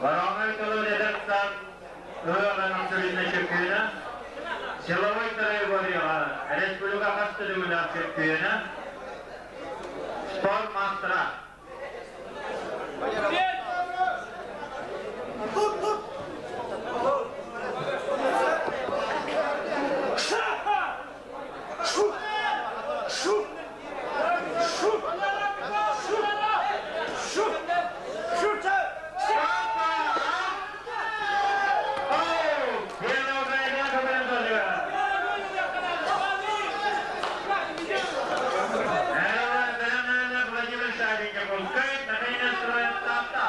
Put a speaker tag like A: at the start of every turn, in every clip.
A: Воронай тылын эдэр саас ыһыаҕын абсолютнай чөмпүйүөнэ, силовой троеборьеҕа республика хас төлөбүлээх чөмпүйүөнэ, спорт маастара. Владимир Шарин, Якутскай, Михаил Строев, Таатта.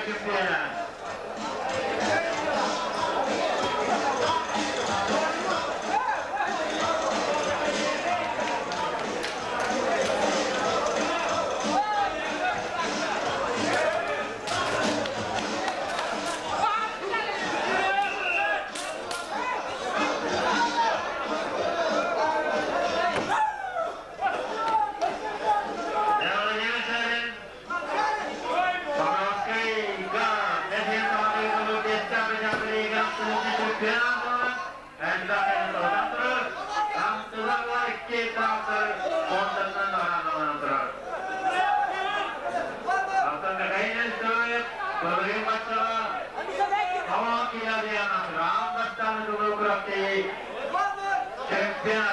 A: Чемпиона. Чемпион.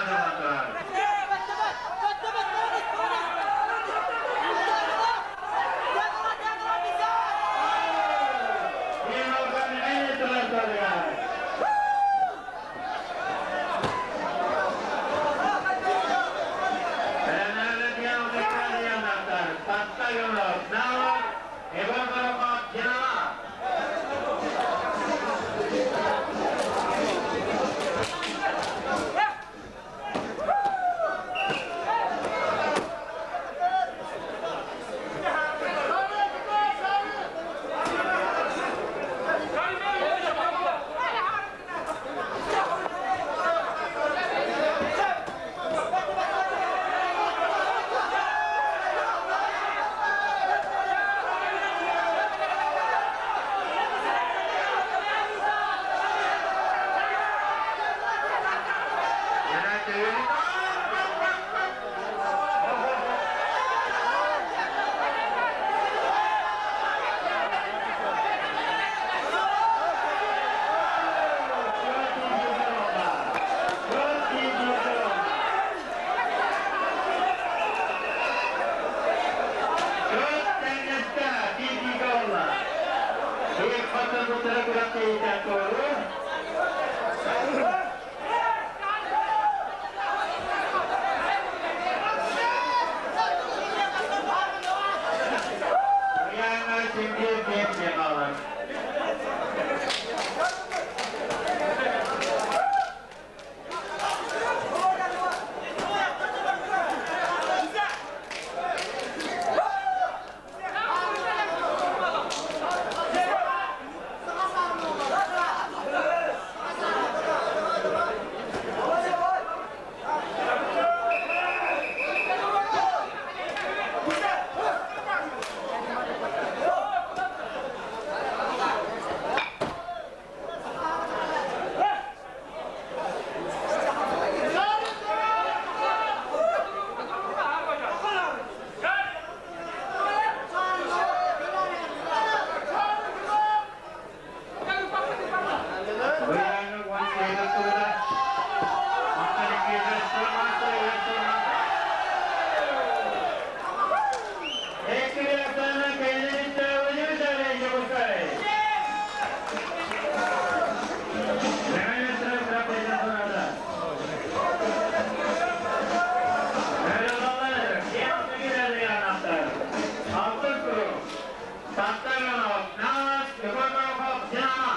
A: Мэҥэ Егор Горохов, Динамо.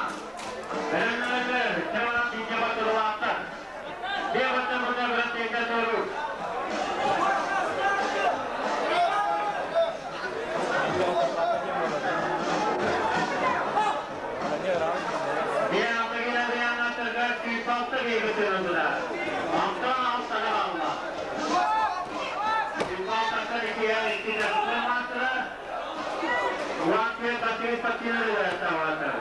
A: Бэлэмнэнэллэр, Чабаран Тинчаба Тыллаахтар. Биэҕиттэн мунна бырастыйда туоруур. Биэҕиттэгинэ биэҕиттэргэ 106 биэбитин ыллылар. Онтон алтана қалла. 106 иккигэ икки дьахтар маастара Уан патин патина таватар.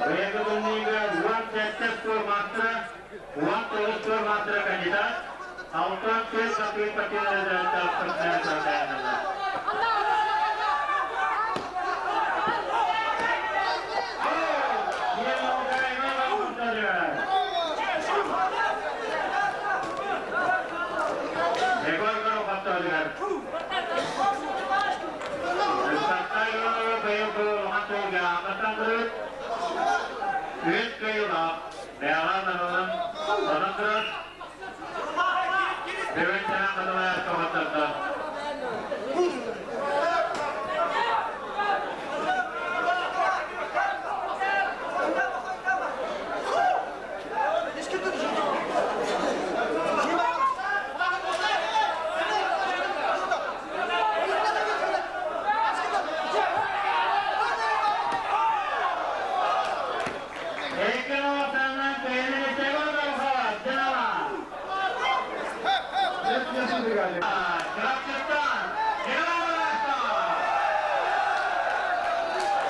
A: Бэйэбүннига 17 спор мастера, 19 спор мастера кандидат, 64 патин патина спортсмен. Үс кыйылаах, бэйэҕэ наналын онон турар, бүгүн сана хатылайар тоҕоттордо. Эки ортанан кыйылын Егор Динамо. Чурапчыттан Егор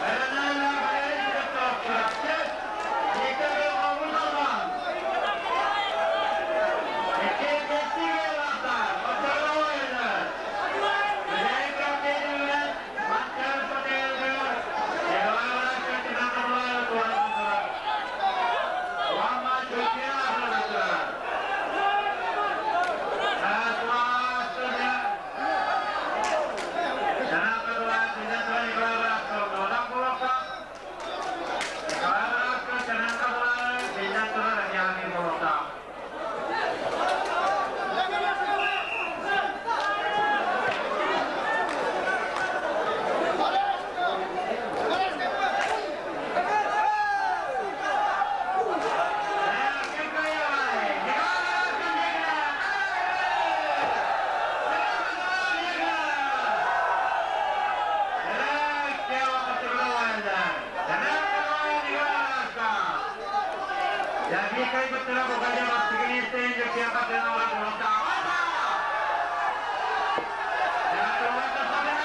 A: Бэлэмнэнэллэр Валерий Слепцов, Чурапчы, Виктор Белковун. Икки бэстии кыайыылаахтар, оччоҕо Валерий Кравцов Мастер Пателгер, Николай Иванович Тимаков туоран. Уанна Чукия ахланатылар.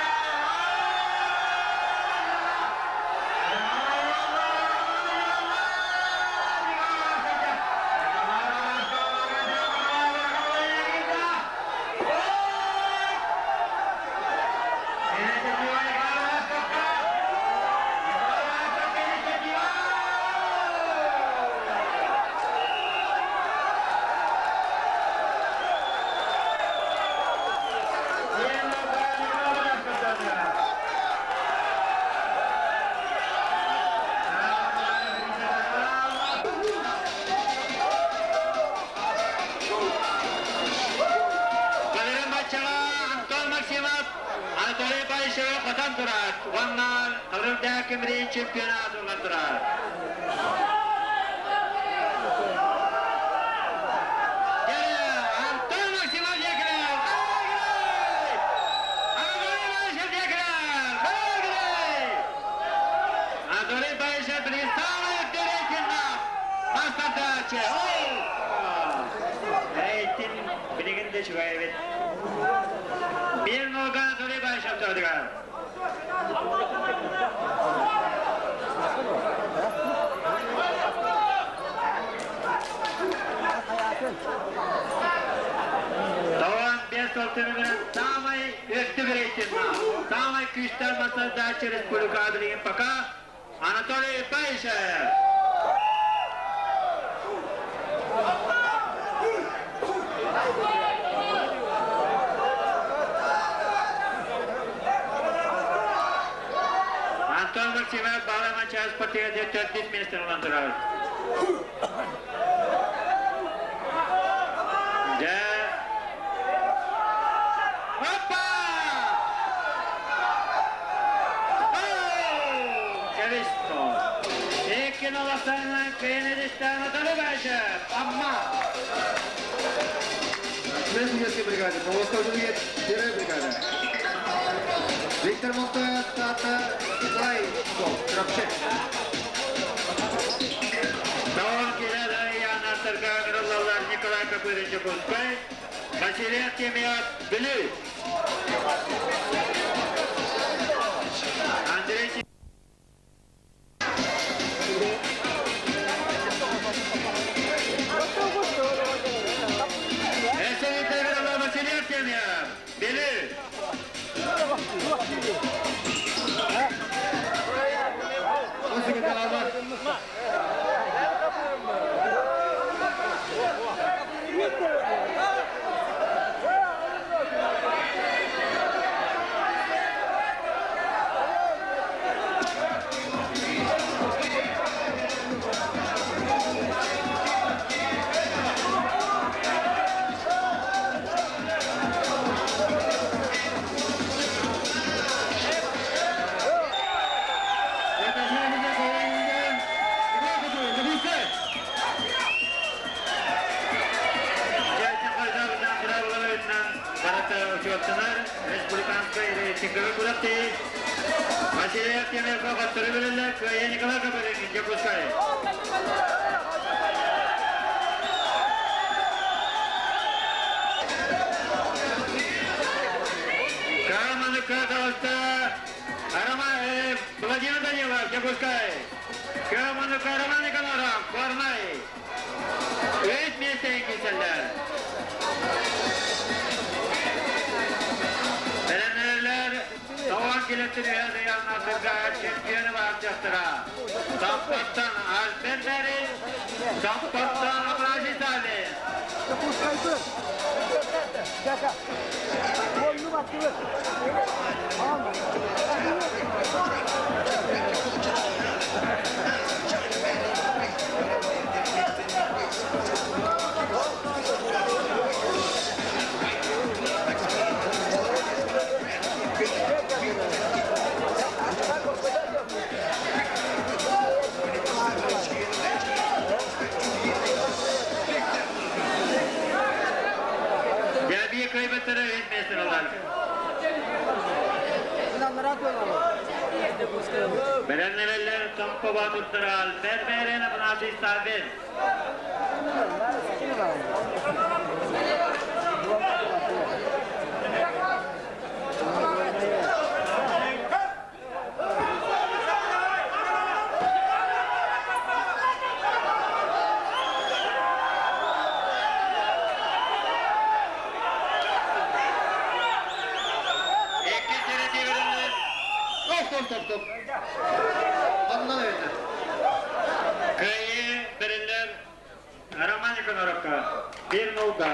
A: Николай. Антон Максимов, Анатолий Баишев хотан турар. Уонна Кырымда кемрин чемпионат улан турар. Антон Максимов жекрер! Анатолий Баишев жекрер! Анатолий Баишев билген самый рейтинг мастардачы. Рейтинг билигинде чугайбит. Bir nolga Анатолий Баишев турдугар. Тоған бес олтырының самый өктүк рейтинг, самый күчтөр масардачы республика билген пока Анатолий Баишев. Антон Максимов Баалама час партия төрдүс миэстэни ылан турар. Дьэ, Опа! Кэбисто. Икки наластарынан кыйын Анатолий Амма.
B: Президентской бригады, Новостожный первая бригада. Виктор Монтоя, Тата, Николай Трапчек.
A: Тоон киле Яннартарга ыҥырыллаллар Николай Копырин, Дьокуускай, Василий Артемьев, Бүлүү. Андрей Эсенитеграла Василий Артемьев, Бүлүү.
B: Музыка каналдар.
A: Республиканскай рейтинговый күрэхтэһии. Василий Артемьев хоттору билэллэр, кыайа Николай Копырин, Дьокуускай. Каманы таҕыста Роман Владимир Данилов, Дьокуускай. Каманы Роман Николаев, Горнай. Үс миэстэҕэ киирсэллэр. Бэлэмнэнэллэр Тоҕон килэттин ыйааннарга чемпионы баартыахтара. Томпоттон Альберт Берин, Томпоттон Афанасий Сталин. Дьэ, кыайбыттары үс миэстэни ылар. Бэлэмнэнэллэр Томпо боотурдара Альберт Берин, Афанасий Саввин. Икки сири берилер.
B: Стоп, стоп, стоп, стоп. Оннан öyle.
A: Кыайыы бэриллэр Роман Никоноровка. 1-0.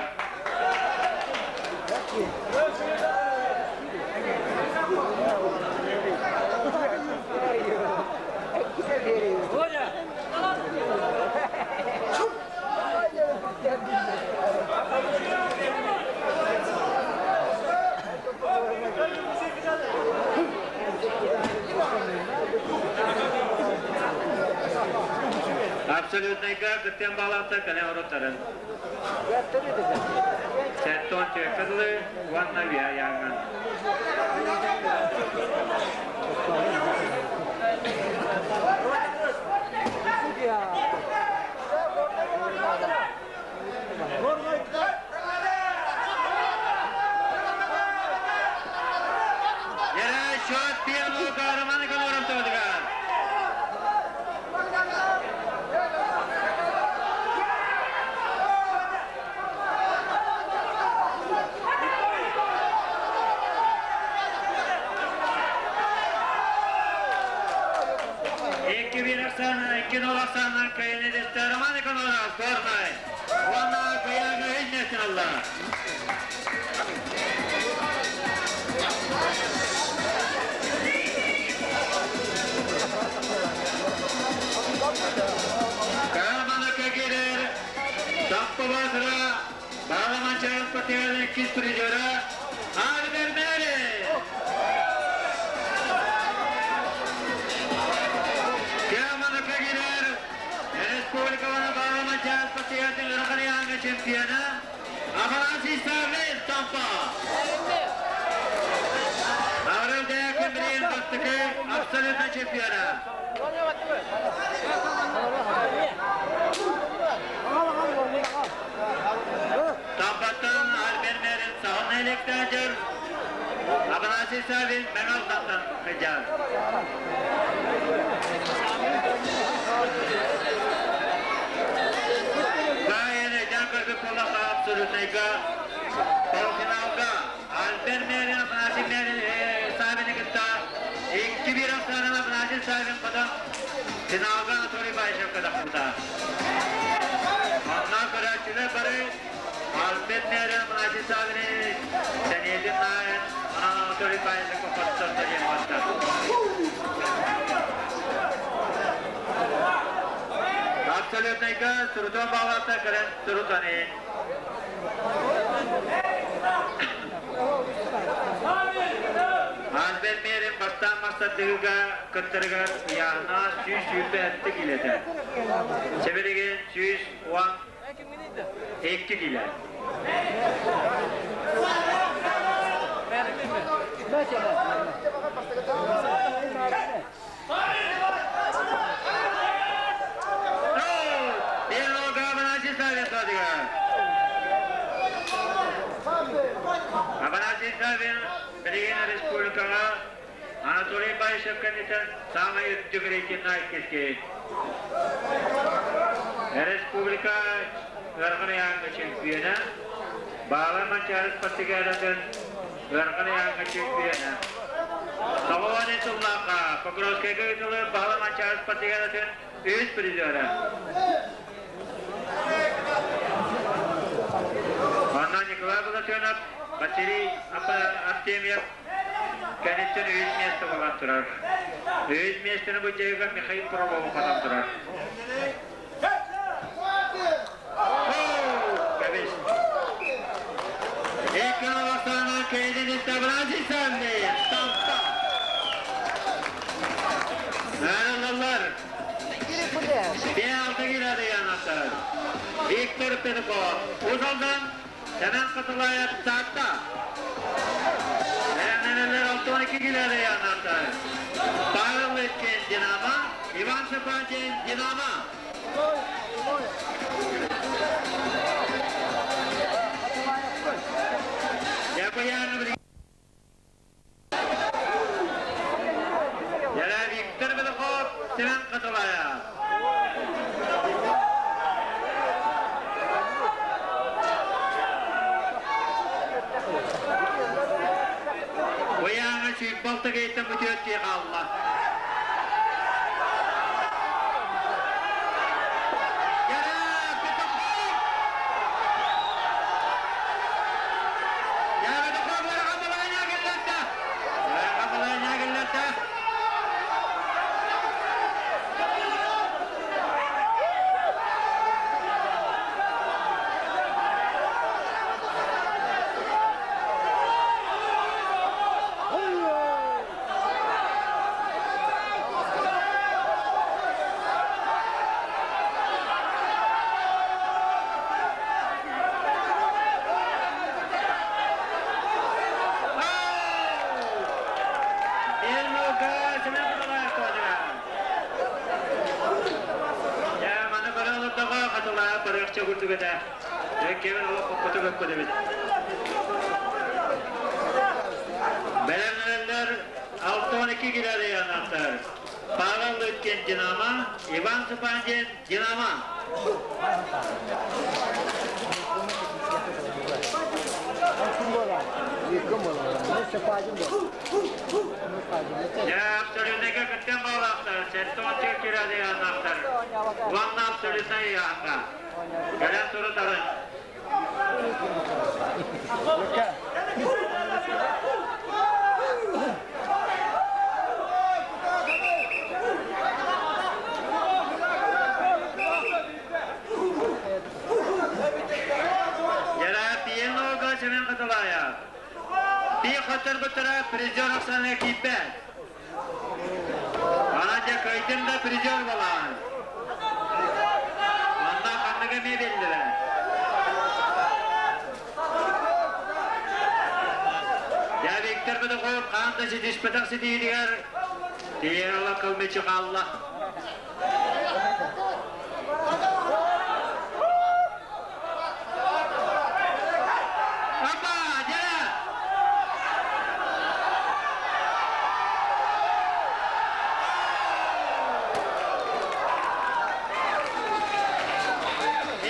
A: Абсолютнайга кыттыан баҕалаахтар кэлэн ороттарын. Сәттон кыдылы, уанна вияяңын. Yere счет 1-0 Роман Никоноров туһугар. 2-1 ахсаанынан, 2-0 ахсаанынан кыайыыны ситистэ Роман Никоноров, Горнай. Уонна кыайыыга үс миэстэни ылла. иккис призера Альбер Мерин. Кеманыка кирер Республиканы Парламент Патриотын Ырахарыяңы чемпионы Афанасий Савин, Томпо. Аврал Дякин билин бастыкы абсолютно чемпиона. Томпоттан Альбер Мерин саһын электажыр. Афанасий Савин Мэҥэ Алдантан кыдьар. Гайене жан көрбүт боллаха абсолютныйга полуфиналга Альбер Мерин Афанасий Мерин Савини кытта 2-1 ахсаанын Афанасий Савин потом финалга Анатолий Баишевка тахсыбыта. Онно көрөөччүлэр бары Альбер Мерин Афанасий Савини сэниэтин наайын Анатолий Баишевка хотторто диэн баста. Абсолютныйга сурутон бағлатта кэлэн сурутаны. Альбер Мерин бастан мастардыгыга кыттырыгар яна 127 килете. Себериген 112 киле. Афанасий Савин билигин республикаҕа Анатолий Баишев кэнниттэн саамай үрдүк рейтиннаах киски. Республика ыарахан ыйааһыҥҥа чемпиона, Баала Манчаары спартакиадатын ыарахан ыйааһыҥҥа чемпиона. 90 сыллаахха Покровскайга ыытыллыбыт Баала Манчаары спартакиадатын үс призера. Онно Николай Былатыанов, Василий Артемьев кэнниттэн үс место буолан турар. Үс местени бу жайга Михаил Фролов хотон турар. Кэбис. Икки бастаана кейдин Афанасий Савин, Томпо. Нарыллар. 1-6 киирэ янаттар. Виктор Петухов. Уус Алдан Сэмэн Катылаев, Таатта. Бэлэмнэнэллэр 6-12 киирэ янаттар. Павел Лыткин, Динамо. Иван Сапантин, Динамо. Дякую. Яра Виктор Петухов, Сэмэн Катылаев. Уяңы сүйіп кейттен бүтөт қалла. Яра Петухов! Яра Петухов лара келлетті. Лара келлетті. Елмоға Семен Катылаев туадыга. Я маны баралыктага Катылаев барыакча күрдүгөдө. Кевин олох коппоту көпкө дебит. Бэлэмнэнэллэр 6-12 киирэ янаттар. Павел Лыткин, Динамо, Иван Супандин, Динамо. Я абсолютно кыттан балактар, сеттон киирэ янаттар. Ванна абсолютно янга. Кэлэн турутарын. Яра пиено Семен. Хотторбуттара призер ахсааныгар киирбэт. Онон дьэ кыайдым да призер буолаҕын. Онно ханнык эмиэ биллибэт. Дьэ Виктор Петухов хаан да ситиспэтэх ситиитигэр тиийэн ыла кылмыччы хаалла. Апа, дьэ!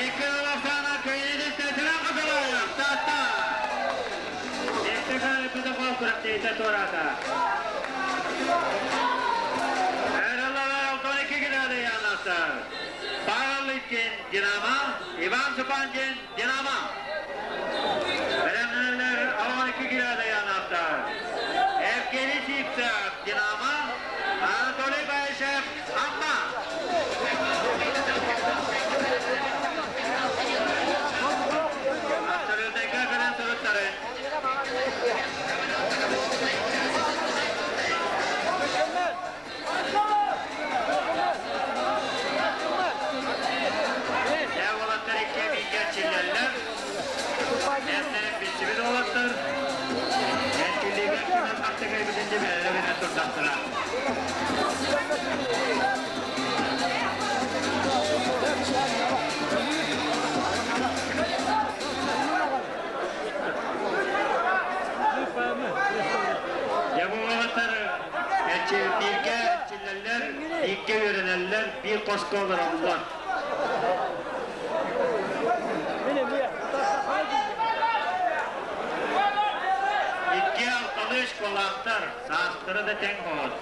A: Икки Оксана Кыайыытын Хатылаев, Таатта! Ектекар Петухов күрэхтэһиитэ туораата. Эрэллэр 62 градус янаастар. Павел Лыткин, Динамо, Иван Супандин, Динамо. Бэлэмнэнэллэр 12 градус янаастар. Евгений Сивцев, Динамо, Анатолий Баишев, Амма. Абсолютнайга кэлэн суруттары. Дьэ уолаттар икки бииргэ эрчиллэллэр. Эстэрин билсибит уолаттар. Эрчиллиигэ кимэн хартыга эбитин де бэлэминэн турдахтара. Дьэ бу уолаттар бииргэ эрчиллэллэр, бииргэ үөрэнэллэр, биир хоско олороллор. Икки алталыы школаахтар, саастара да тэҥ оҕот.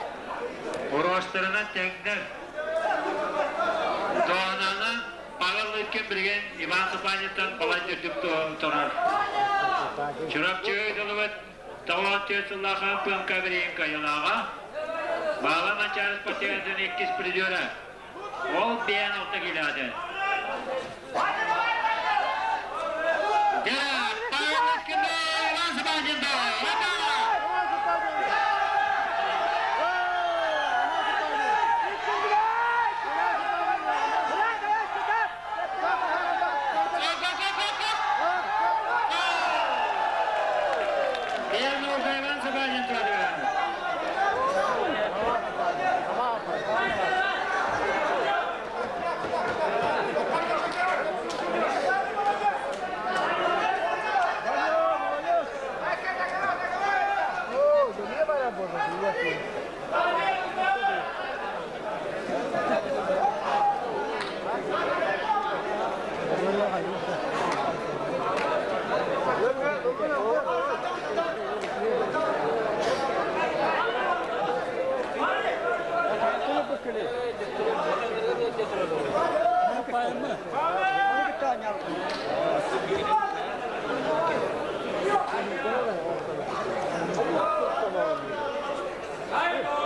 A: Уруостарынан тэҥнэр. Зонаны Павел Лыткин билигин Иван Супаниттан балай үрдүк турар. Чурапчы ыытыллыбыт 94 сыллаах ПМК билигин кыайыылааҕа. Баала Манчаары спортиватын иккис призера. Ол биэн алта килээтэ. Дьэ, Павел Лыткин Иван Супанин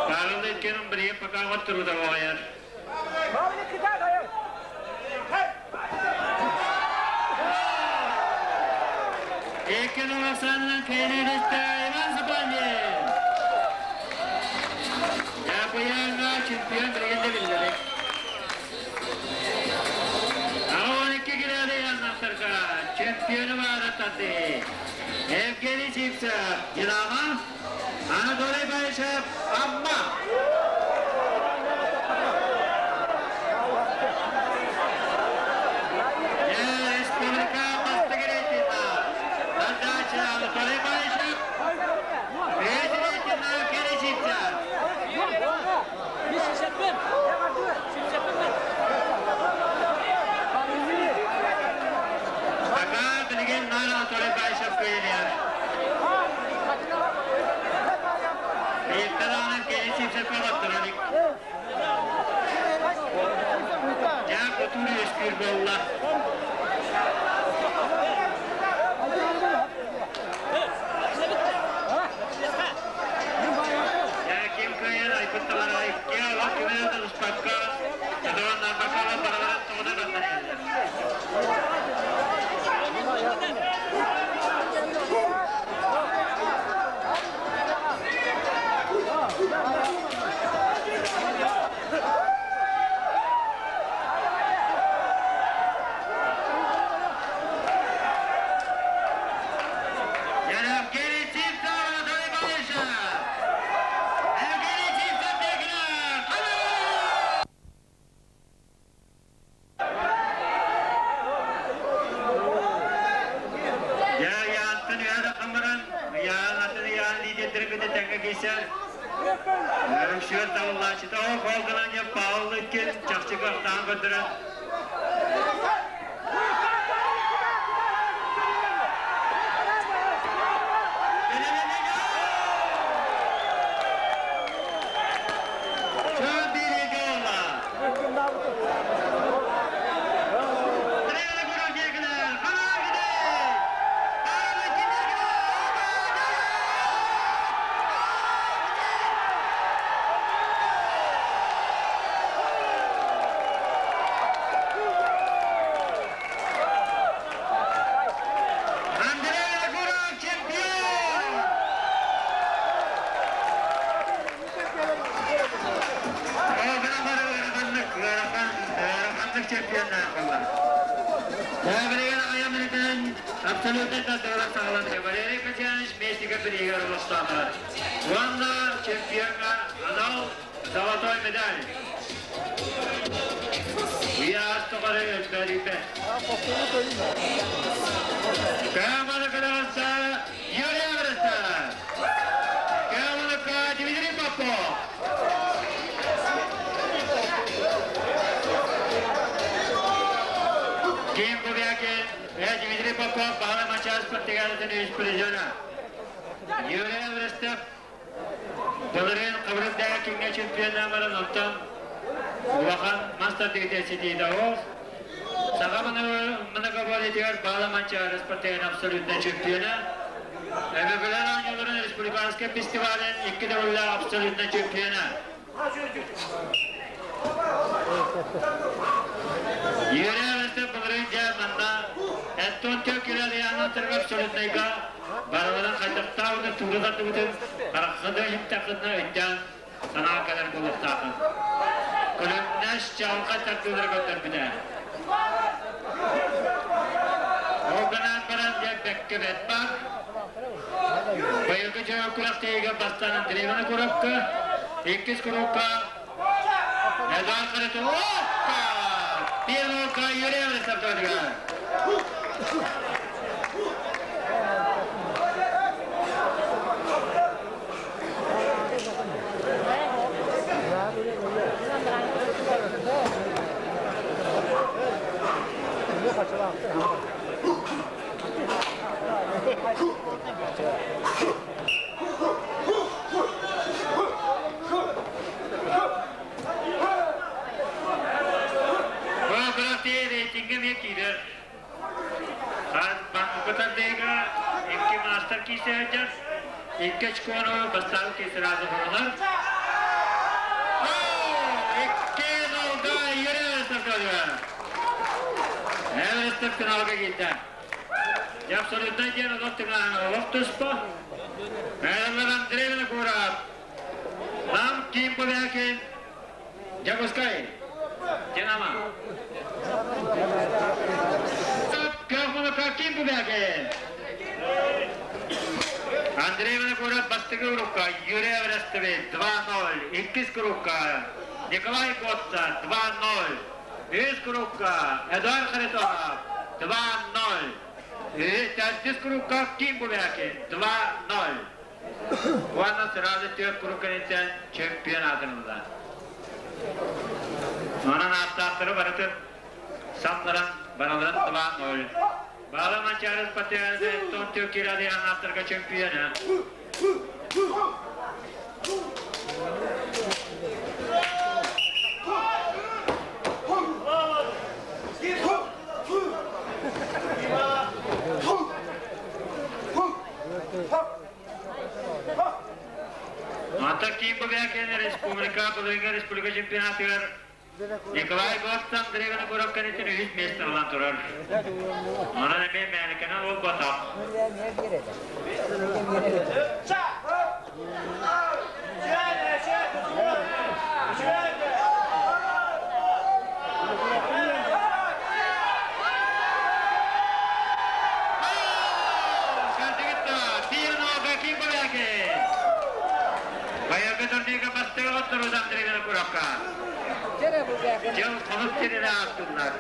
A: Павел Лыткин билигин пока отторуда оҕойор. Икки Нурасаннан кэйириттэ Иван Сапанин. Япояңа чемпион билигин да биллэрик. 12 градус яннахтарга чемпионы баараттарды. Евгений Сивцев, Динамо, Анатолий Баишев, Амма. Республика бастыгы рейтинна. Задача Анатолий Баишев, третий рейтинна Евгений Сивцев. Пока билигин наар Анатолий Баишев кыайар. Биирдэ даҕаны Евгений Сивцев оҕотторо илик. Дьэ, кутуур үөскүүр буолла. Дьэ, ким кыайар айбыт таҥара икки олох кимэ да ыспакка, сатабаннарбакка барыларын тоҕута тахсан иһэллэр. киирсэр. Үксүгэр табыллааччыта ол хол гынан диэн Павел Лыткин чахчы кыахтааҕын көрдөрөн Чөл биэриигэ буолла. Андрей Агуров чемпион! Ыараханнык чемпионнаах буолла. Билигин аҕыйах мүнүүтүнэн абсолютнай тардыылар саҕаланна. Валерий Касьянович Местников бирииһигэр олохтоохтор. Уонна чемпиоҥҥа анал золотой медаль. Үйэ аас тухары өлбөөдүйбэт. Кааманы кылаҕынса Юрий Абрасов. Каамалыка Дмитрий Попов. Ким Бубякин, Дмитрий Попов Баҕала Мачаас спартакиадатын үс призера. Юрий Абрастов былырыын Хабырыктааҕы киҥҥэ чемпионнаан баран онтон улахан мас тардыыта ситиитэ оҕус. Саха многоборьетыгар Баала Манчаары спартакиада абсолютнай чемпиона. Өбүгэлэр оонньууларын республиканскай фестивалын икки төгүллээх абсолютнай чемпиона. Юрий Абрастов былырыын дьэ манна Эстон Төкүрэ Алианын абсолютнайга барыларын хайдахтаабытын туура тардыбытын хараххына иһиттэххинэ өйдөөн санаа кэлэр буолуохтааххын. Күлүмнэс чаҕылхай тардыылары көрдөрбүтэ. Ол гынан баран дьэ бэккэ бэт бар. Быйылгы дьоро күрэхтэһиигэ бастаан Андрей Винокуровка, иккис курукка Эдуард Харитоновка, первый Юрий Александрович. Бу күрэхтэһии рейтингэ эмиэ киирэр. Бантыкытардыга икки маастар киирсэ сылдьар. Икки очкону бастаан сразу хоролор. Икки нолга Юрий Александрович. Эверестов финалга киирдэ. Абсолютно диэн олох тыҥааһын олох туспа. Мэлэллэр Андрей Винокуров. Нам Ким Кобякин. Дьокуускай. Динамо. Көхмөлөкө Ким Кобякин. Андрей Винокуров бастакы группа, Юрий Эверестович 2-0, иккис группа, Николай Котта 2-0, үс группа, Эдуард Харитонов 2-0, төрдүс группа Ким Бубякин 2-0. Уонна сразу түөрт куруук кэнниттэн чемпион аатырылла. Онон ааттаахтары барытын самнаран бараларын 2-0. Баала Манчаарыс Патриарда Тон Кирады ааттарга чемпиона. Ата Ким Бубякин республика, Былырыҥҥы республика чемпионатыгар Николай Готтан Андрей Винокуров кэнниттэн үһүс миэстэ ылан турар. Онон эмиэ мээнэкэнэн буолбатах. Биир Ким Бубякин. Баягы турнирга бастыгы оттурут Андрей Винокуровка. Дьыл хонук сиринэ аастыллар.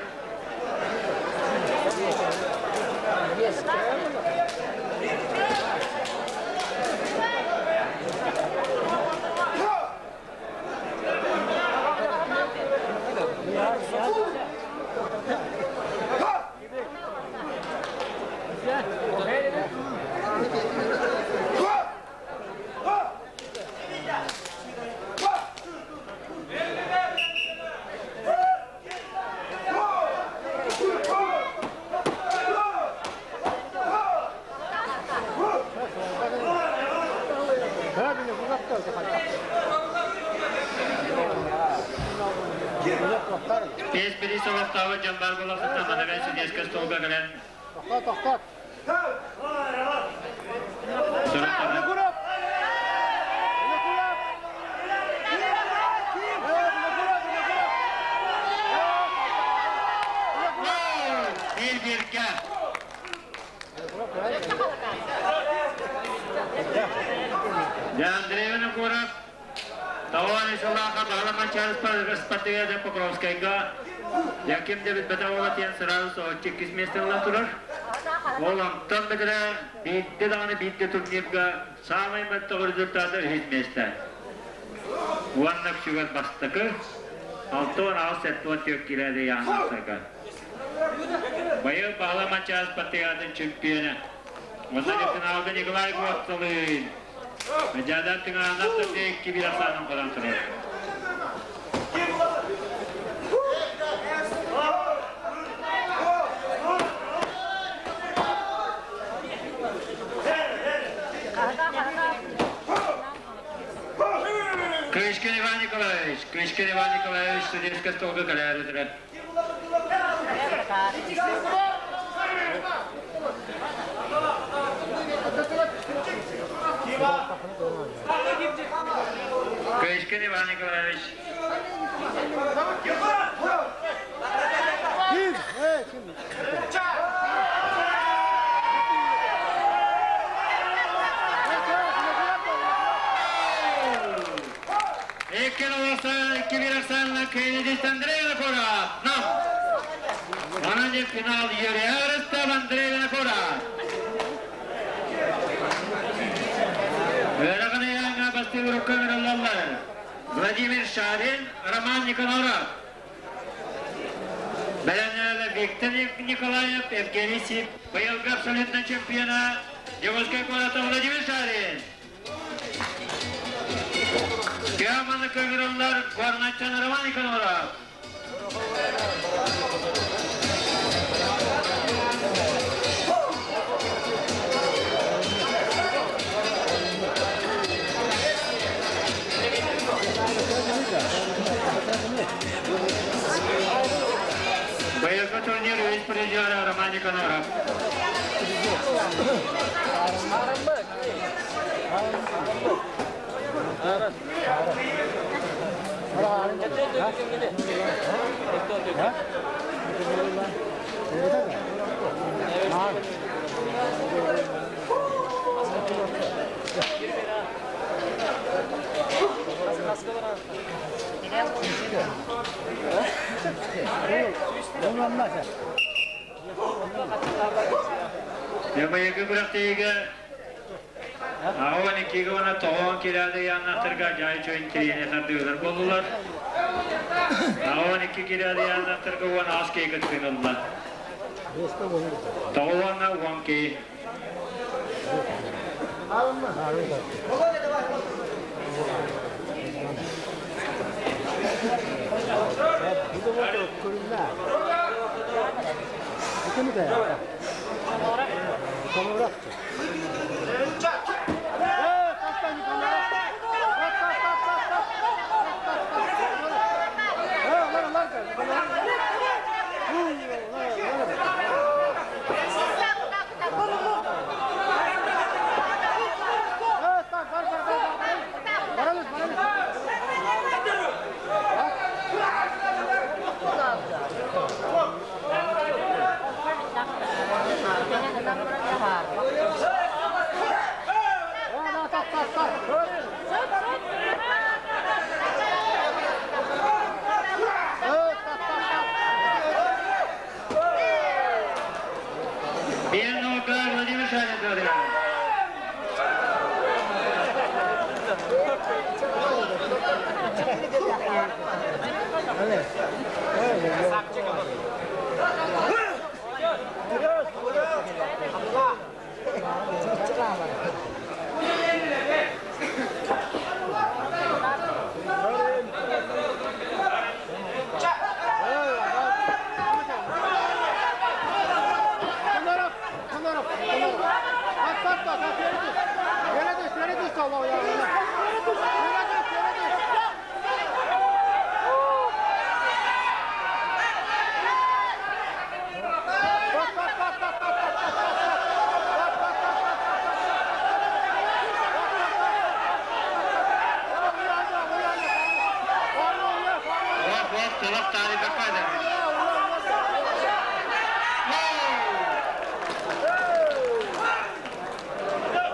A: Бес бири солохтаабы дьон баар буолахсыттан манагай судейскай столга кэлэн суруктанан. Bir-birге. Андрей Винокуров, Таван Исалаха, Бағламан Чарыс Спартакиада Покровскайга, Яким Дебит Бетавола тиен сразу сооччы иккис месте турар. Ол онтон бетре биитте даҕаны биитте турнирга самый мөлтөх результаты үһүс месте. Уонна күчүгэр бастакы 68-74 килода яңнасырга. Быйыл Баһыла Манчаары Спартакиадатын чемпиона. Онно финалга Николай Гоцалын. Медиадан тыҥааннах түрде 2-1 ахсаанын қодан тұрар. Крышкин Иван Николаевич, Крышкин Иван Николаевич, судейская столга каляр өтірі. Крышкин Иван Николаевич. Икки bir Kennedy Андрей Винокуров. Нам. Онон финал Юрий Арестов, Андрей Винокуров. Владимир Шарин, Роман Никоноров. Бәләнәлі Виктор Николаев, Евгений Сип, быйылгы абсолютно чемпиона Дьокуускай куората Владимир Шарин. Кеманы көмірілер Горнайтан Роман Никоноров. Быйылгы турнир үс призері Роман Никоноров. Быйылгы күрэхтэһиигэ Ауан иккиге она тоғон кирады яннақтырға жай чойын тирене тардыылар болдулар. Ауан икки кирады яннақтырға уан ас кейгіт кынылла. Тоғуанна уан кей. Суох, солох таарыйбакка эдэрбин.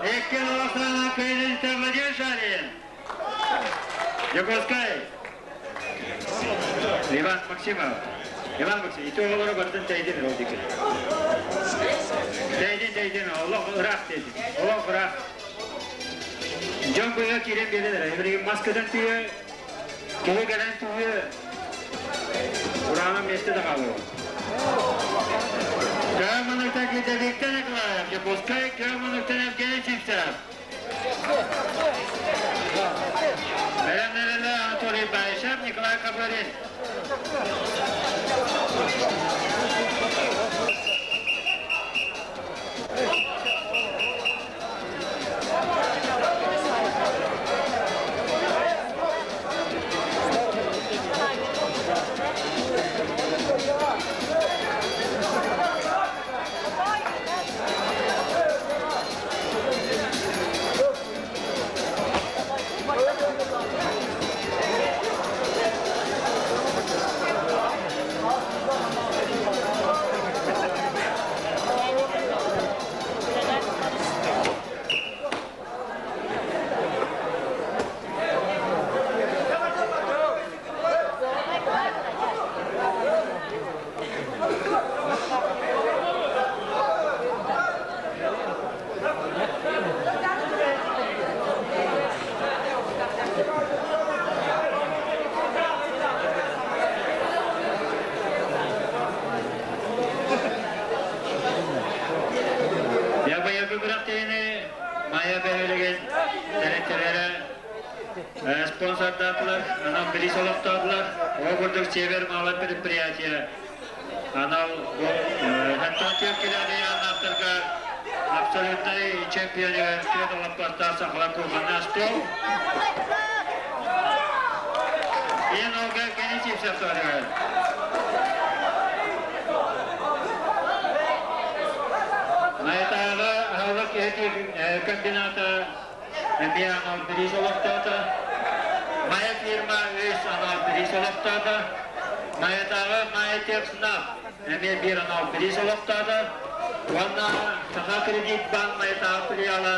A: Икки Новосана Кыйнинтэ Владимир Шарин. Дьокуускай. Иван Максимов. Иван Максимов, ити оҕолору барытын тэйдин ол диэки. Тэйдин, тэйдин, олох ыраах тэйдин. Олох ыраах. Дьон быыһа киирэн биэрэн эрэ. Билигин мас көтөн тыйы, киһи кэлэн тыйы, Ураана миэстэ да хаалыа. Көөмөнүктэн Виктор Николаев, Дьокуускай Көөмөнүктэн Евгений Сивцев. Бэлэмнэрэлэ Анатолий Баишев, Николай Копырин. Я быйылгы күрэхтэһиини Майа бөһүөлэгин тэрилтэлэрэ спонсордаатылар, анал бириис олохтоотулар. Ол курдук Север малое предприятие анал Антон Килэни аннаахтарга абсолютнай чемпионы түөрт олоппостоох сахалар кухонный стол. Иэн Олга Евгений Сивцев туһатыгар. Майатааҕы аһылык комбината эмиэ анал бириис олохтоото. Майа фирма үс анал бириис олохтоото. Майатааҕы Майа Техснаб эмиэ биир анал бириис олохтоото. Уонна Саха кредит банк Майатааҕы филиала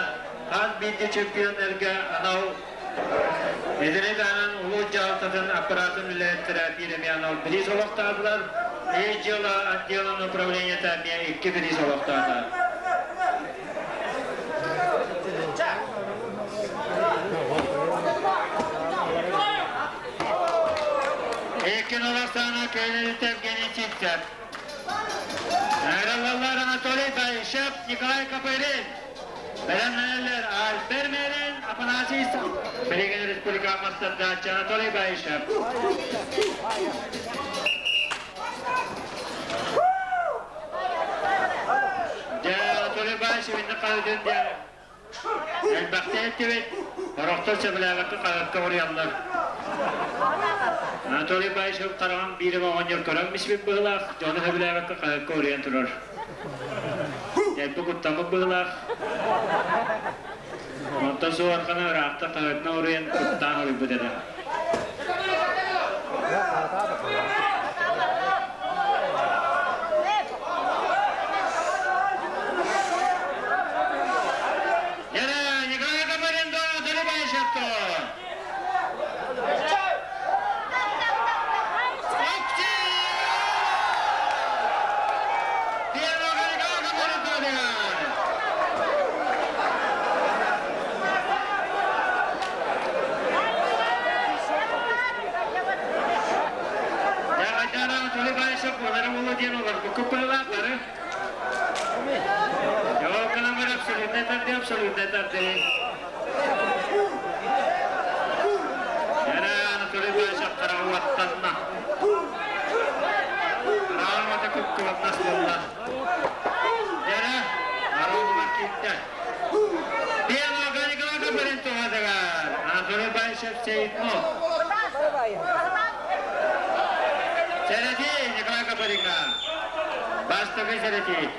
A: хас биирдии чемпионнарга анал Эдэрэ-даҕан улуус дьаһалтатын аппаратын үлэһиттэрэ биир эмиэ анал бириис олохтоотулар. Ис дьыала отделын управлениета эмиэ икки бириис олохтоото. Икки Новостана Кеннеди Евгений Сивцев. Наградалар Анатолий Баишев, Николай Копырин. Бэлэмнэнэллэр Альбер Мерин, Афанасий Билигин республика мастардааччы Анатолий Баишев. Дьэ, Анатолий Баишев инне хаһыытын дьэ элбэхтэ эттибит. Сорохтор сөбүлээбэккэ хаһыакка уруйаллар. Анатолий Баишев хараҕын биир эмэ оҕонньор көрөн биспит быһыылаах, дьону сөбүлээбэккэ хаһыакка уруйан турар. Дэлби куттаммыт быһыылаах. Онтон суорҕаны ыраахта хаһыатынан уруйан куттаан уруйбут этэ. Яра, Николай Копырин Анатолий Баишевто! Абсолютно тарды. Яра Анатолий Баишев қарауаттанна. Қарауата күпкүлатнас болла. Яра Аронумар киттэ. Пиано Николай Копырин туһатыгар. Анатолий Баишев Сейтмо. Сэрэтии Николай Копыринга. Бастакы сэрэтии.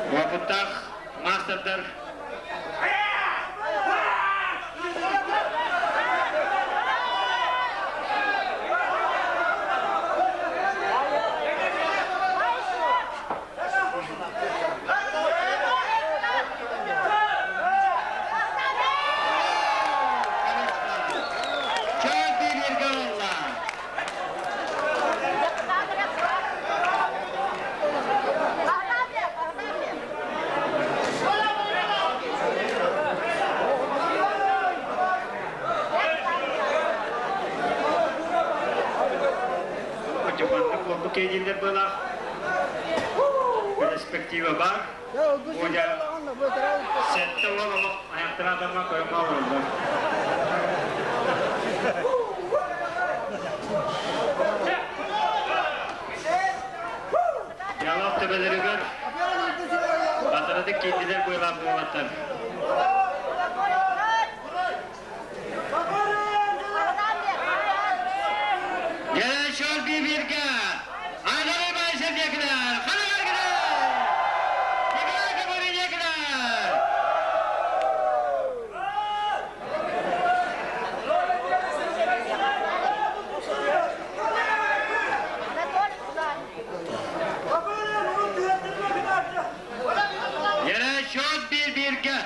A: Уопуттаах маастардар хоккей дииллэр быалаах. Перспектива бар. Оля 70 олох аяқтан адамға көрмө олордор. Ялав төбелеригер батарадык кийдилер буйлар буолаттар. Gelen şol bir birge. Ayları başa yakılar. Kanalar gider. Nikolay Kaburin yakılar. Gelen şol bir birge.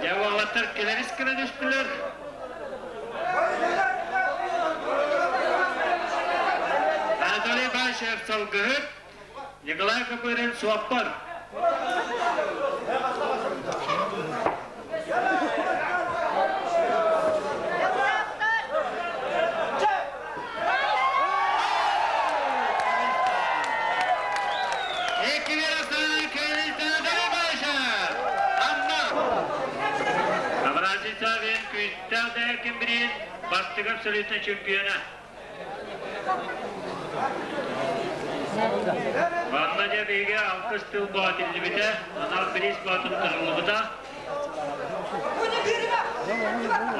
A: Cevaplar keleriz kına düştüler. Анатолий Башев сылгыһыт, Николай Копырин суоппар. Екі bir Astana Köyünün Anatoly Башев. Amma. Афанасий Савин күүстээх дээркин бирин бастыгы абсолютно чемпиона. Манна дьэ алкыс тыл боотиллибитэ, анал бирис боотун тырыллыбыта.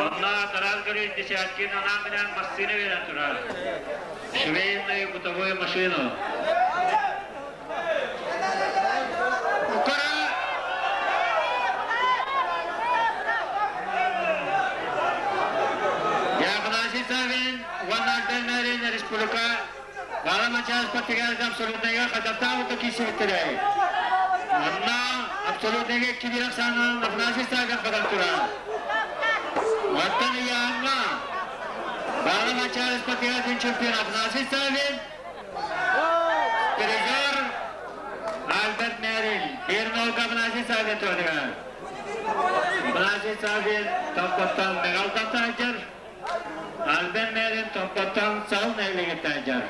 A: Онна Тарас Григорьевич Десяткин анаан минээн массыына берэн турар. Швейную бытовую машину. Укара Афанасий Савин, уонна Альберт Мерин республика Бала Мачас Патыгаз абсолютныйга хататтаабыта киисибиттэрэй. Онно абсолютныйга кибирак санын Афанасий Савин кадан турар. Оттон Яңа Бала Мачас Патыгаз чемпион Афанасий Савин. Призер Альберт Мерин. Bir nolga Афанасий Савин турар. Афанасий Савин топпоттан мегалдан тажар. Альберт Мерин топпоттан сал нелеге тажар.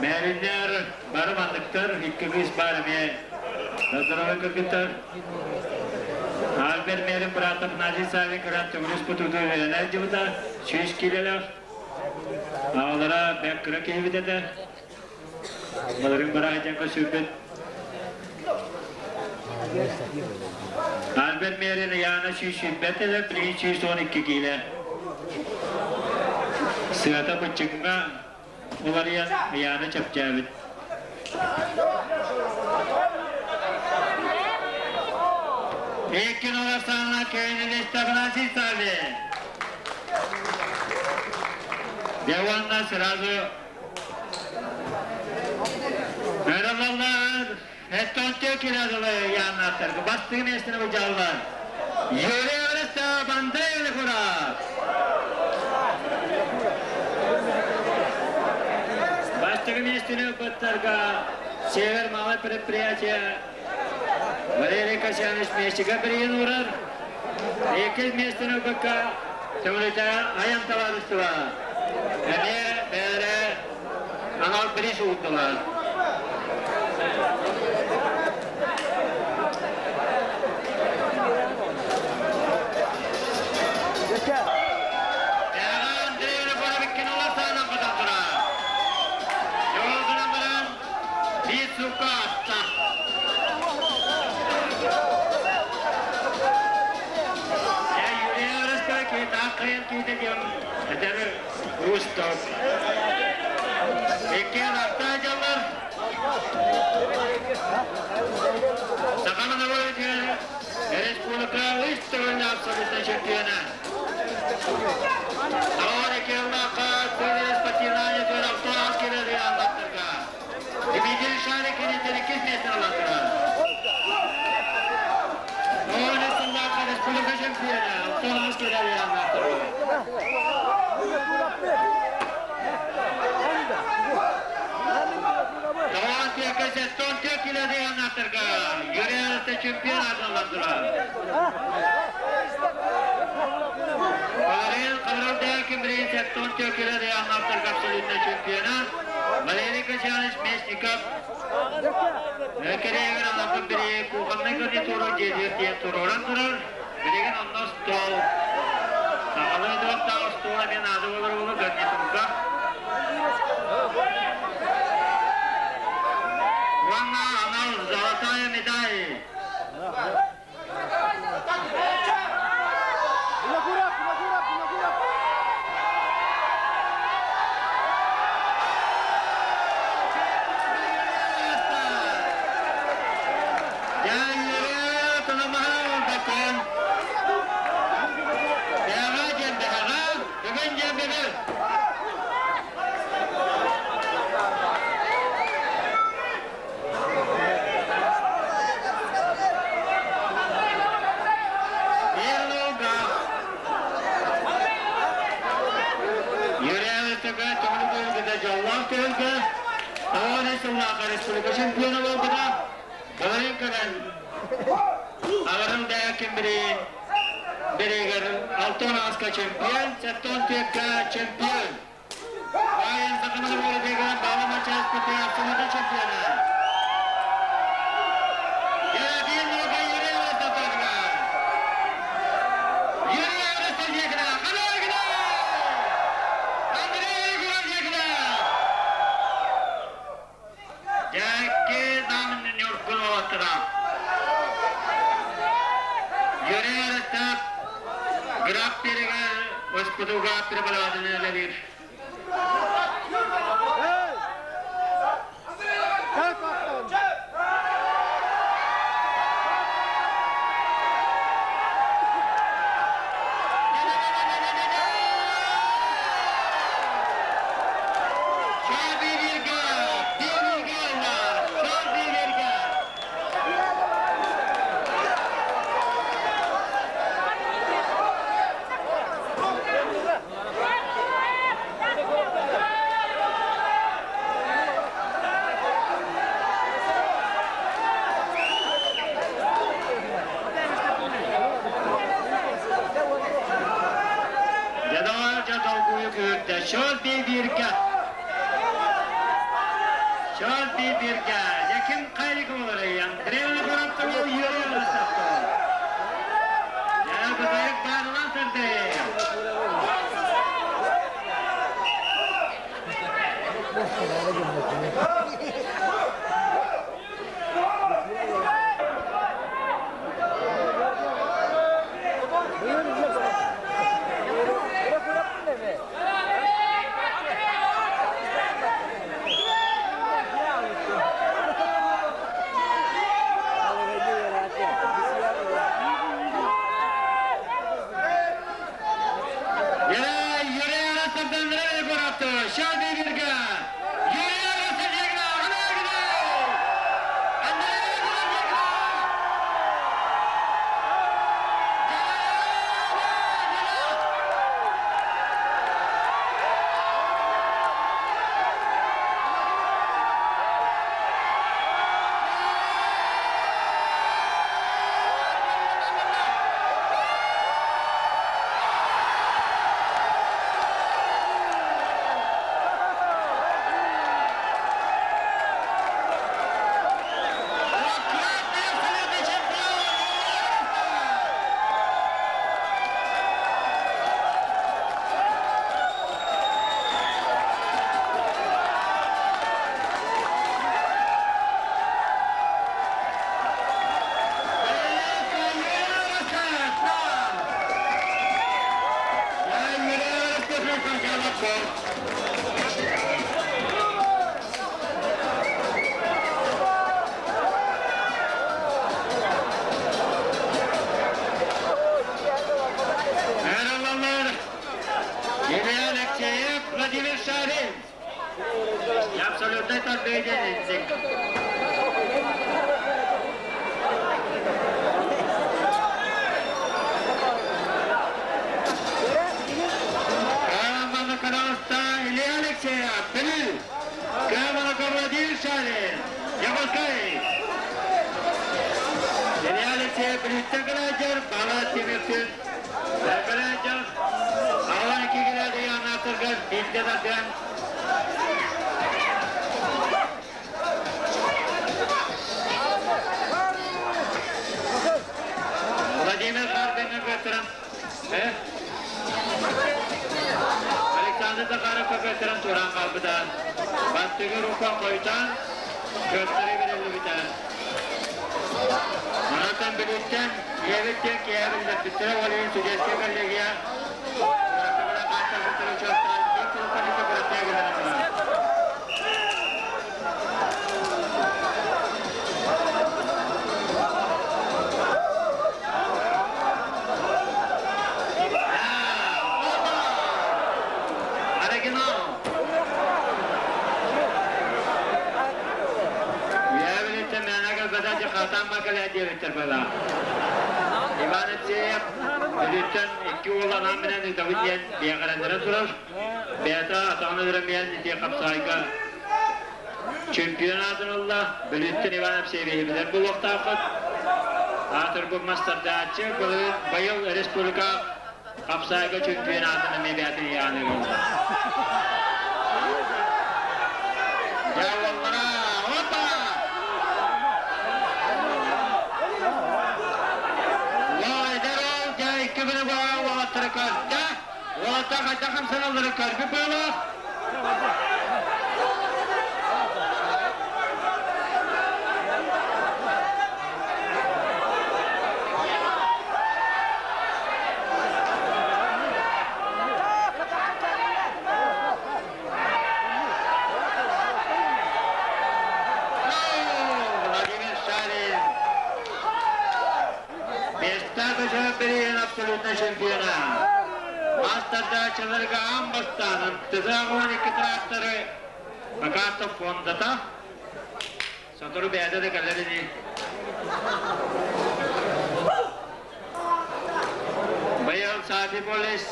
A: Мериннер бары мандыктар, икки бар эме. Назарова кыргыттар. Альберт Мерин братов Нази Савин кыран түгүрүс бутуду веренер жыбыта, сүүс килелер. Аалара бәк кыра кehibitete. Баларын бара айтан көсүбүт. Альберт Мерин яна сүүс бетеле, билген 112 киле. Сыата бычыгга уларыян яна чапчабыт. Екі нолар кöyünün Афанасий Савин. Деванна сразу Merhabalar. Ettonte kiradılı yanlatır. Bastığı mesini bu callar. Yürü arası bandaylı kurar. Bastığı mesini баттарга Север малое предприятие Валерий Касьянович Мещика приен урар. Екі местini бакка Төвлете аян товарищества. Әне бәрі анал приз уттылар. Усток. Иккен арта жаллар. Сахамана бойынша Республика үш түрлі абсолютно чемпиона. Ауыр екеулақа Төлес Патинане төр автобус келеді анлаттырға. Дмитрий Шарикин 2 метр алаттыра. Республика чемпиона. Автобус Килэ Килэ Юрий чемпион атыландылар. Валерий Кабралдякин 174 кило ыйааһыннаахтарга абсолютный чемпиона. Валерий Касьянович Местников Кэриэгэр анаммыт бири кухоннай гарнитура дьиэтигэр тиийэн туруоран турар. Билигин онно стол. Сахалыы туохтаах остуол эмиэ наада буолар буолу гарнитурга. Уонна анал золотая медаль. Республика чемпиона буолбута. Былырыын кэлэн Аҕарым Даякин биригэр 6 ааска чемпион, 74-ка чемпион. Баян Сахамын Уолатыгар Баалама Часпыты абсолютно чемпиона. Господуга прибаладын. Шол бирге. Яким кайрык болар Андреев бараптыр Юрий Ростовтор. Я бутайык барылан сырды. Владимир Шарин. Абсолютный победитель. Алексеев Бүлүүттэн кэлээдьэр, Баала Тимиртин кэлээдьэр, Алан икки кэлээдьэр анаатарга биирдэ тардыан. Владимир Харбинга көтөрөн, Александр Захаров көтөрөн туран хаалбыта. Бастыгы рука хойтан, көттөрү бэриллибитэ. Манатан Бүлүүттэн ийэбит диэн киэһэ биллэрбиттэрэ, ол иһин судейскай коллегия куоракка хааччарбыттара учуоттаан биир сылтан бырастыы гынан турар. Оригинал! Үөһээ мээнэ кэлбэтэ дьахатаан бакалea диэбиттэр была. Иван Алексеев Бүлүүттэн икки уол анаан менен ыытабыт диэн биэҕэрэннэрэн турар. Бэйэтэ атаҕын өлөрөмүйэн ити хапсаайга чемпионатын ылла. Бүлүүттэн Иван Алексеевиһи билэр буолуохтааххыт. Аатырбыт мастардааччы былырыын быйыл республика хапсаайга чемпионатын эмиэ бэйэтин ыйааны ылла. Дьэ уоллара, опа! Лойдар ол дьэ икки күнү быһа уолаттары көрдө. Уолаттар хайдах хамсаналларын көрбүт буолуох. Владимир Шарин Бестак берген абсолютно чемпиона. Мастардаачыларга аан бастаан 12 тракторы Бакатов фондата. Сотору бэйэтэ да кэлэр ини. Быйыл Сафи Полис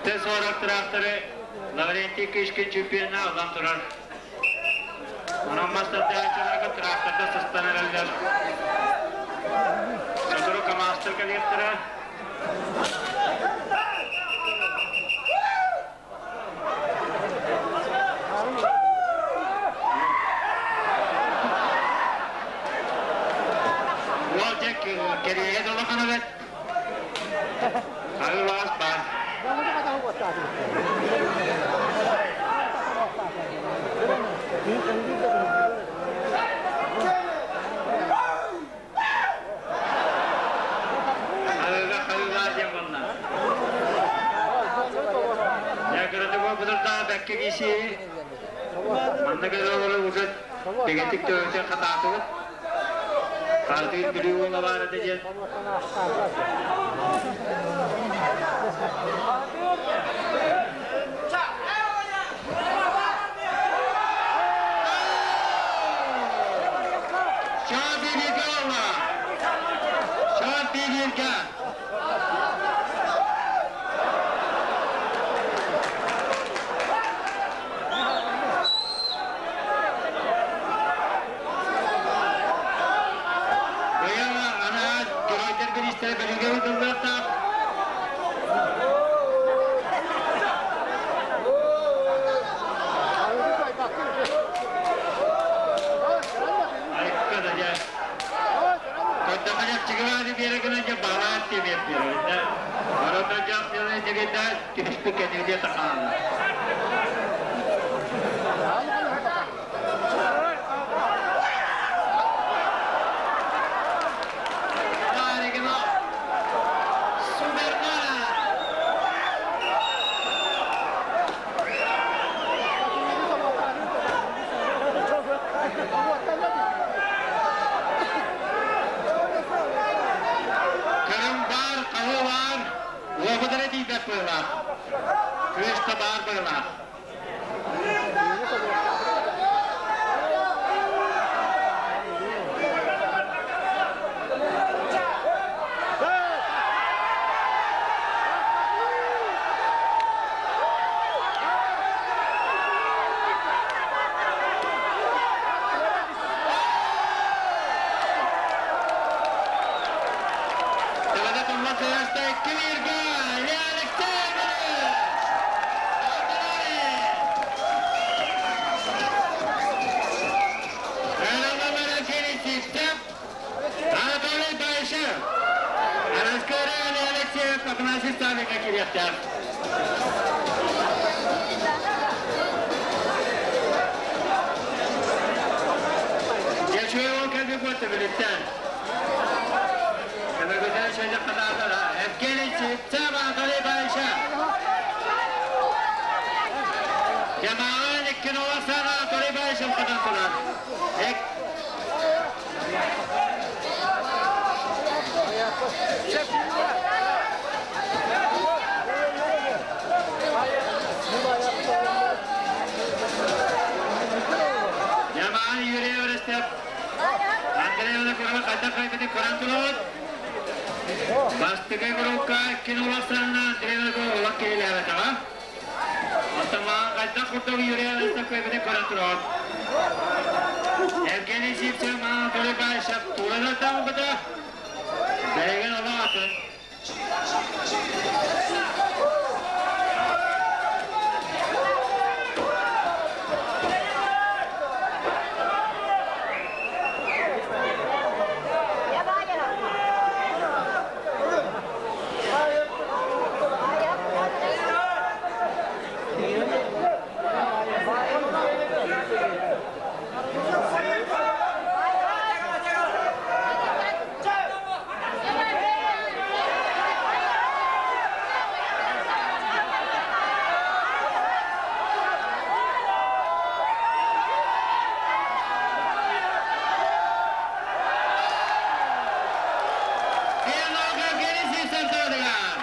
A: Т-40 тракторы Лаврентий Кишкин чемпиона ылан турар. Онон мастардааччыларга тракторда сыстан эрэллэр. Сотору КамАЗтар кэлиэхтэрэ. Уол дьэ кэриэһэ да улахан эбит. Арыылаас баар. Арыыга харыылаа диэн буолла. Дьэ кыраты буолбутурдаа бэккэ киисии. Манна кэлэ уже бигэтик төбөтө хатаатыбыт. Хаатыыр Бүлүү уола баар этэ диэн. Шапирге олла! Шапирге! Быйыл ана геройдар бириистэрэ бэлигэ ыытыллыахтаах. Айыкка да дьэ. Көрдөҕө чыгылааны биэрэ гынан дьэ баалаан тиэмиэр биэрэ. Орото дьах дьылы дигидэ түспүт кэнигде тахаала. Супернара! Кырым баар, хаһыы баар, уопут эрэ тиийбэт быһыылаах. Күөс да баар быһыылаах. Кыраста 2-1-ге Илья Алексеев! Анатолий Баишев, Араскара Илья Алексеев, Афанасий Савинга кириэхтээх. Дьэчүө ол кэлбит буолта билиттэн. Көмөгүтэн шайда хатаатара. Евгений Сивцев, Анатолий Баишев. Жамаҕын икки нула Анатолий Баишев хатан турар. Жамаҕын Юрий Өрестеп Андреевна Курова хайдах хайбытын көрөн турабыт. Бастакы группа икки нула Андреевна Курова киһилээбэтэҕэ. Оттон хайдах курдук Юрий Өрестеп хайбытын көрөн турабыт. Евгений Сивцев Анатолий Баишев тууралартаабыта. Бэйген олоҕатын. Евгений Сивцев тууралар.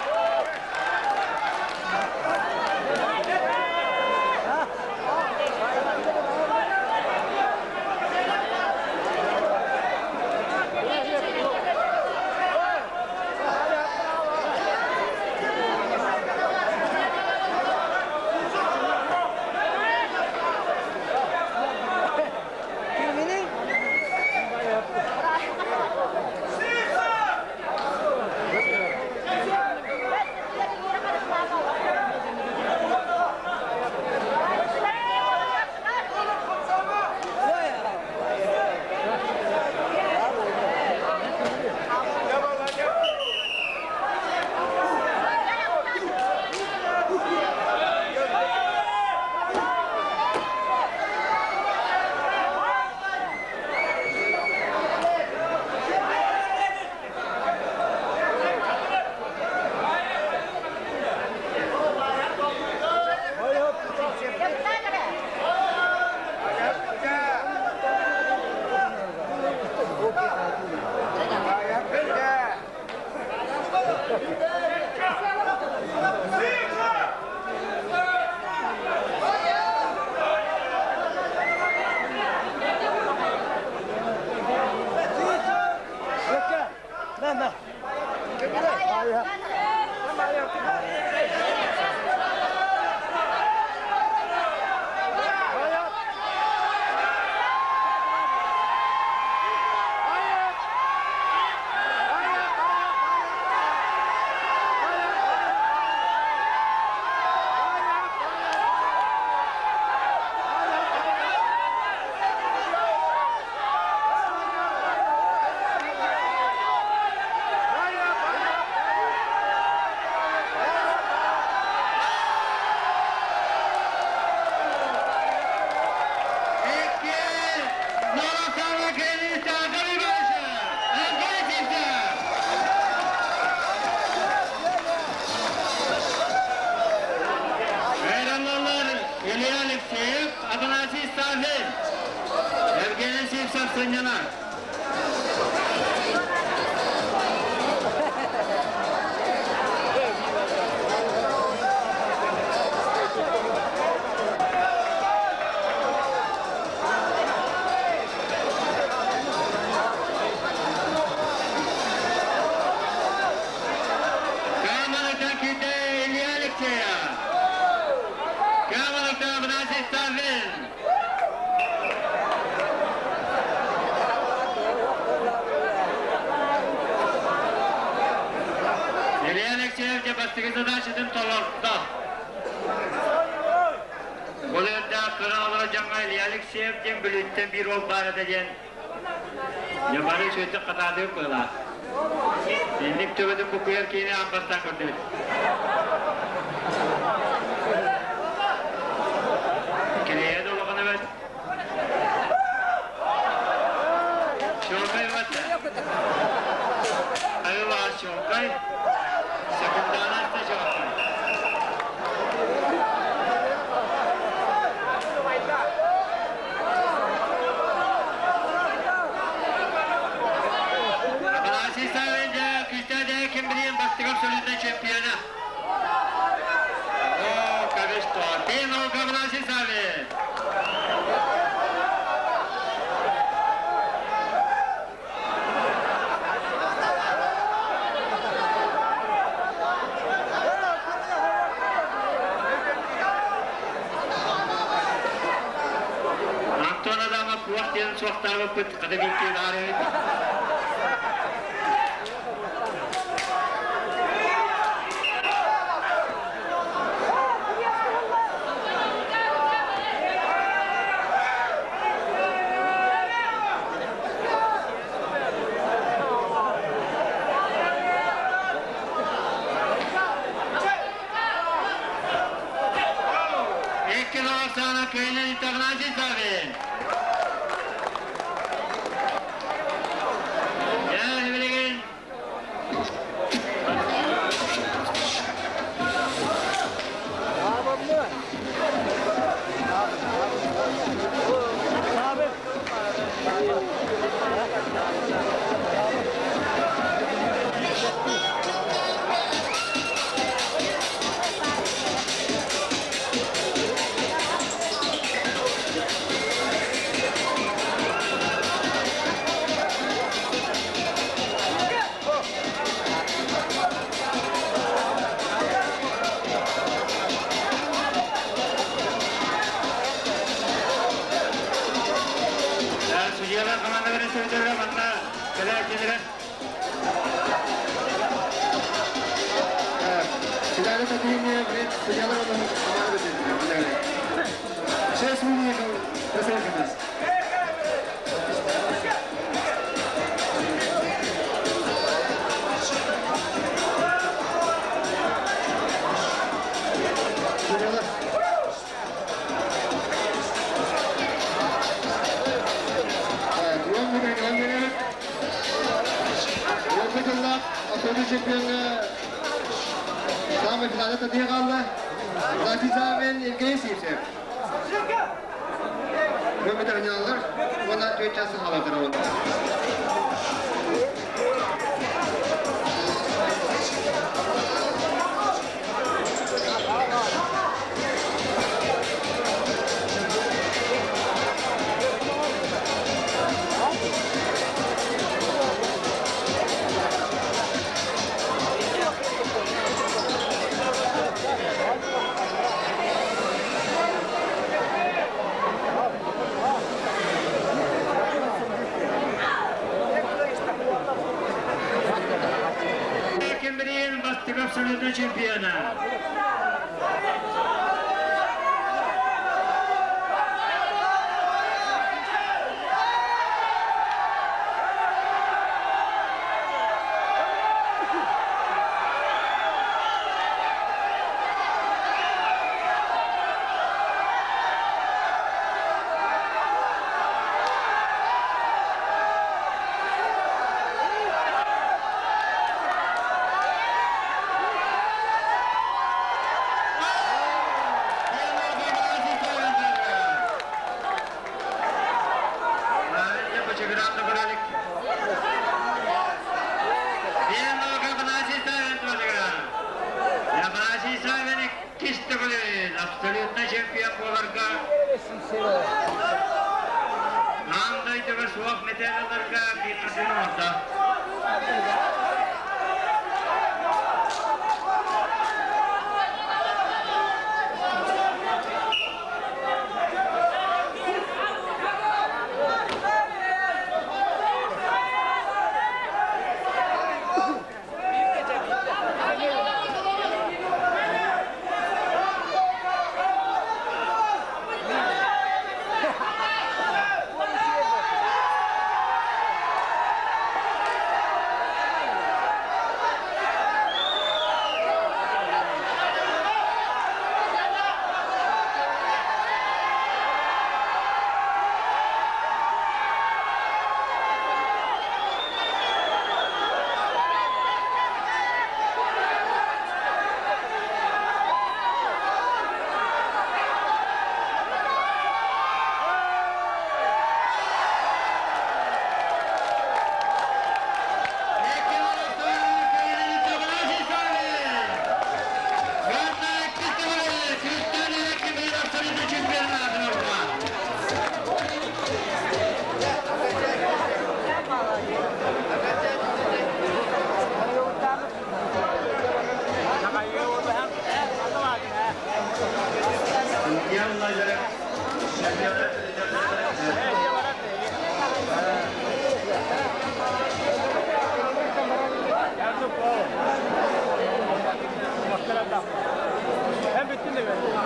A: Илья Алексеев, Афанасий Савин, Евгений Сивцев сынньанар. Камерата ките Илья Алексеев. Камерата Афанасий Савин. Илья Алексеев дьэ бастакы задачатын толордо. Ол эрдээх кыра олорор дьоҥҥо Илья Алексеев диэн Бүлүүттэн биир уол баар этэ диэн дьэ бары үчүгэйдик хатаатыыр быһыылаах. Инник төбөтүн буккуйар киини аан бастаан көрдүбүт. Килиэйэ да улахан эбит. Чуолкай эбит. Айылаах чуолкай. Секунданаас да чуолкай. Афанасий Савин күүстээх ким билиэн бастакы абсолютнай чемпиона. О, как что? Ты наука Афанасий Савин! Антон Адамов туох диэн суохтаабыппыт хата бииргэ баар эбит. Икки Оксана Кыйнын Игнатий Савин. Дьэ, билигин Судьялар командаларын сөбүтэллэр манна кэлээччилэрэ.
B: Финале Академия говорит, судьялар команда. Шесть выехал, присоединились. Судьялар. Уон абсолютный чемпион самый финале татыйа қалды. Афанасий Савин, Евгений Сивцев. Көмөтөр ойналар, онан төрт часы халатыр.
A: Ким билиэн бастакы абсолютный чемпиона. Абсолютно чемпион буоларга аан дойдуга суох металларга биир хасыны оҥордо.